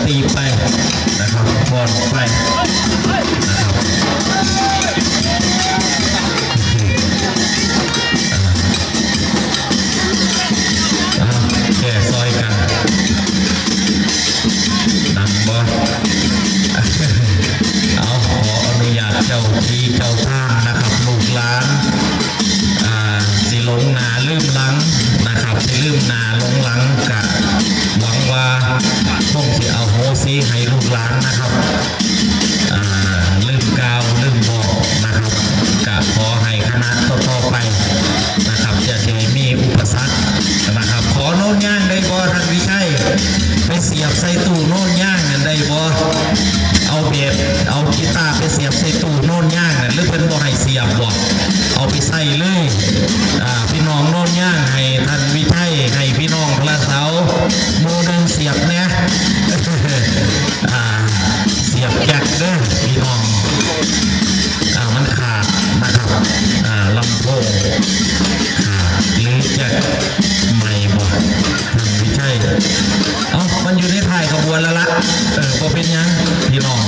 ຕີໄປນະຄັບ ຜ່ອນໄປນະຄັບ ເອົາ ແກ່ຊ່ອຍກັນ ດັງບໍ່? ເອົາ ຂໍອະນຸຍາດເຈົ້າທີ່ເຈົ້າທາງນະຄັບ ລູກຫຼານ ອ່າ ຊິລົງໜ້າລືມຫຼັງນະຄັບ ຊິລືມໜ້າລົງຫຼັງ ກະຫວັງວ່າຄົງຊິອະໂຫສິໃຫ້ລູກຫຼານນະຄັບ ອ່າ ລືມກ່າວລືມບອກນະຄັບ ກະຂໍໃຫ້ຄະນະຕໍ່ໆໄປນະຄັບ ຢ່າຊິໃຫ້ມີອຸປະສັກນະຄັບ. ຂໍໂນ້ນຍາງໄດ້ບໍ່ທ່ານວິໄຊ? ໄປສຽບໃສ່ຕູ້ໂນ້ນຍາງນັ້ນໄດ້ບໍ່? ເອົາເບດ ເອົາກີຕາໄປສຽບໃສ່ຕູ້ໂນ້ນຍາງນັ້ນ ຫຼືເພິ່ນບໍ່ໃຫ້ສຽບບໍ່? ເອົາໄປໃສ່ເລີຍ ອ່າ ພີ່ນ້ອງໂນ້ນຍາງ ໃຫ້ທ່ານວິໄຊ ໃຫ້ພີ່ນ້ອງພະເສົາໝູ່ໜຶ່ງສຽບແດ່ ອ່າ ສຽບແຈັກເດີພີ່ນ້ອງ ອ່າ ມັນຂາດນະຄັບ ອ່າ ລຳໂພງຂາດ ຫຼືແຈັກໃໝ່ບໍ່? ທ່ານວິໄຊ ເອົ້າ ມັນຢູ່ໃນທ້າຍຂະບວນແລ້ວລະ ເອີ ບໍ່ເປັນຫຍັງພີ່ນ້ອງ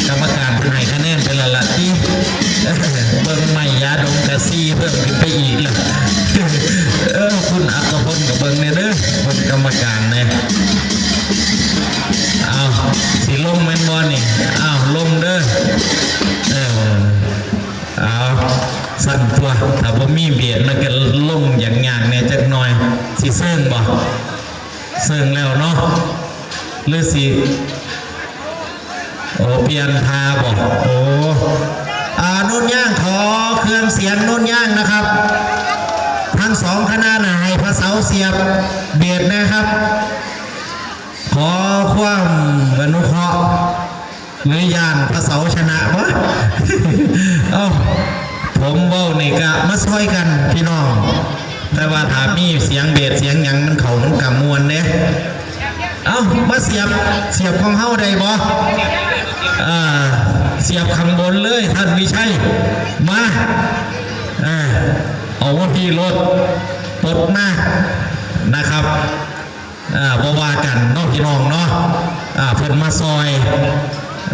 ກຳມະການເພິ່ນໃຫ້ຄະແນນໄປແລ້ວລະຕິ ເບິ່ງໄມ້ຢາດົມກະຊີເພີ່ມຂຶ້ນໄປອີກລະ ເອີ ຄຸນອັກກະພົນກະເບິ່ງແດ່ເດີ ເບິ່ງກຳມະການແດ່ ເອົາ ຊິລົງແມ່ນບໍ່ນີ້? ເອົາ ລົງເດີ ເອີ ເອົາ ຊັ້ນຕົວະ ຖ້າບໍ່ມີເບດມັນກະລົງຍາກໆແດ່ຈັກໜ່ອຍ ຊິເຊິ່ງບໍ່? ເຊິ່ງແລ້ວເນາະ ຫຼືຊິ ໂອ ປ່ຽນທ່າບໍ່? ໂອ ອ່າ ໂນ້ນຍາງ ຂໍເຄື່ອງສຽງໂນ້ນຍາງນະຄັບ ທັງສອງຄະນະນະ ໃຫ້ພະເສົາສຽບເບດແດ່ຄັບ ຂໍຄວາມອະນຸເຄາະ ຫຼືຢ້ານພະເສົາຊະນະບໍ່? ເອົ້າ ຜົມເວົ້ານີ້ກະມາຊ່ອຍກັນພີ່ນ້ອງ ແຕ່ວ່າຖ້າມີສຽງເບດສຽງຫຍັງມັນເຂົ້າ ມັນກະມ່ວນເດ້. ເອົ້າ ມາສຽບ ສຽບຂອງເຮົາໄດ້ບໍ່? ເອີ ສຽບຂ້າງບົນເລີຍທ່ານວິໄຊ ມາ ເອີ ເອົາມາພີ້ໂລດ ປົດມານະຄັບ. ອ່າ ບໍ່ວ່າກັນເນາະພີ່ນ້ອງເນາະ ອ່າ ເພິ່ນມາຊ່ອຍ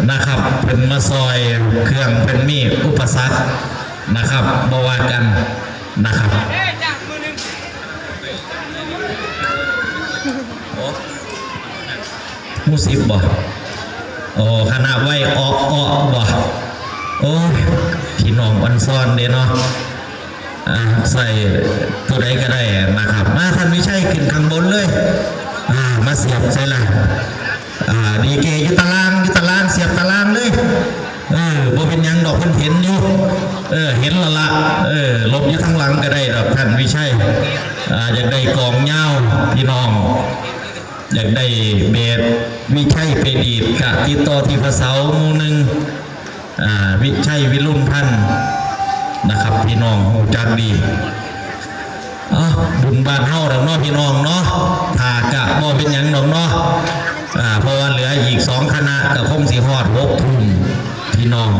ນະຄັບ ເພິ່ນມາຊ່ອຍ ເຄື່ອງເພິ່ນມີອຸປະສັກນະຄັບ ບໍ່ວ່າກັນນະຄັບ ໂອ້ ຮູ້ສິບບໍ່? ໂອ້ ຄະນະໄວເອາະໆ ບໍ່? ໂອ້ຍ ພີ່ນ້ອງອອນຊອນເດ້ເນາະ. ອ່າ ໃສ່ຕົວໃດກະໄດ້ນະຄັບ ມາທ່ານວິໄຊຂຶ້ນຂ້າງບົນເລີຍ ອ່າ ມາສຽບໃສ່ລະ ອ່າ ດີເຈຢູ່ຕາລາງ ຢູ່ຕາລາງ ສຽບຕາລາງເລີຍ ເອີ ບໍ່ເປັນຫຍັງດອກ ເພິ່ນເຫັນຢູ່ ເອີ ເຫັນລະລະ ເອີ ຫຼົບຢູ່ທາງຫຼັງກະໄດ້ດອກທ່ານວິໄຊ ອ່າ ຢາກໄດ້ກອງຍາວພີ່ນ້ອງ ຢາກໄດ້ເບດວິໄຊໄປດີດ ກະຕິດຕໍ່ທີ່ພະເສົາໝູ່ໜຶ່ງ ອ່າ ວິໄຊ ວິລຸນພັນນະຄັບ ພີ່ນ້ອງຮູ້ຈັກດີ ເອົ້າ ບຸນບ້ານເຮົາດອກເນາະພີ່ນ້ອງເນາະ ຖ້າກະບໍ່ເປັນຫຍັງດອກເນາະ ອ່າ ເພາະວ່າເຫຼືອອີກສອງຄະນະກະຄົງຊິຮອດຫົກທຸ່ມພີ່ນ້ອງ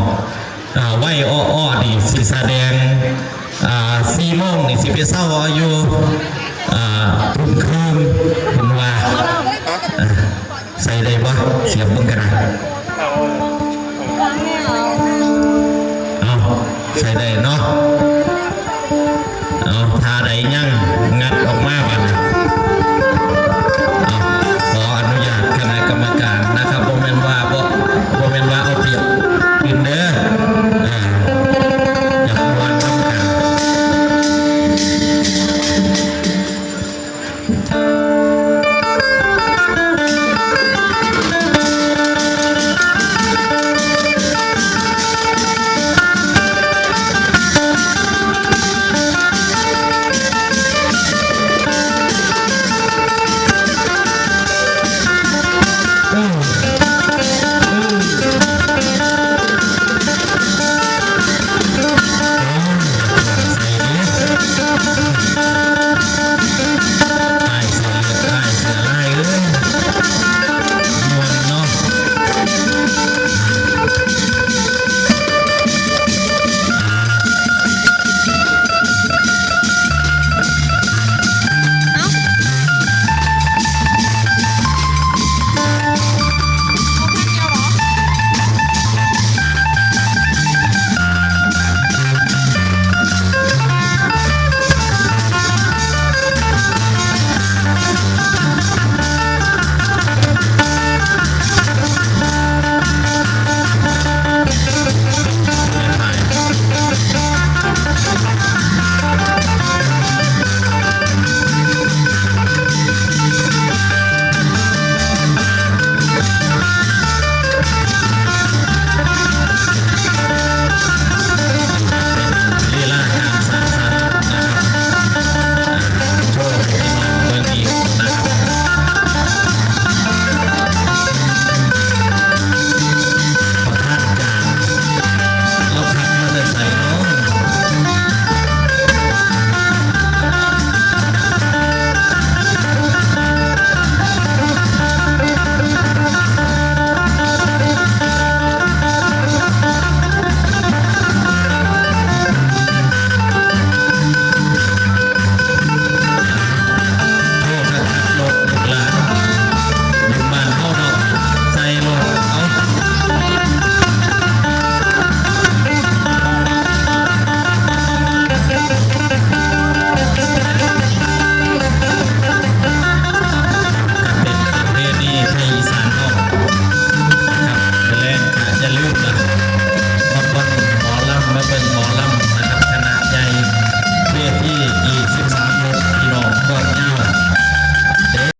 ອ່າ ໄວເອາະໆ ນີ້ຊິສະແດງ ອ່າ ສີ່ໂມງນີ້ຊິໄປເຊົາເອົາຢູ່ ອ່າ ທຸ່ມຄືນ ເພິ່ນວ່າ ອ່າ ໃສ່ໄດ້ບໍ່? ສຽບເບິ່ງກະໄດ້ ເອົາ ໃສ່ໄດ້ເນາະ ເອົາ ທ່າໃດຍັງ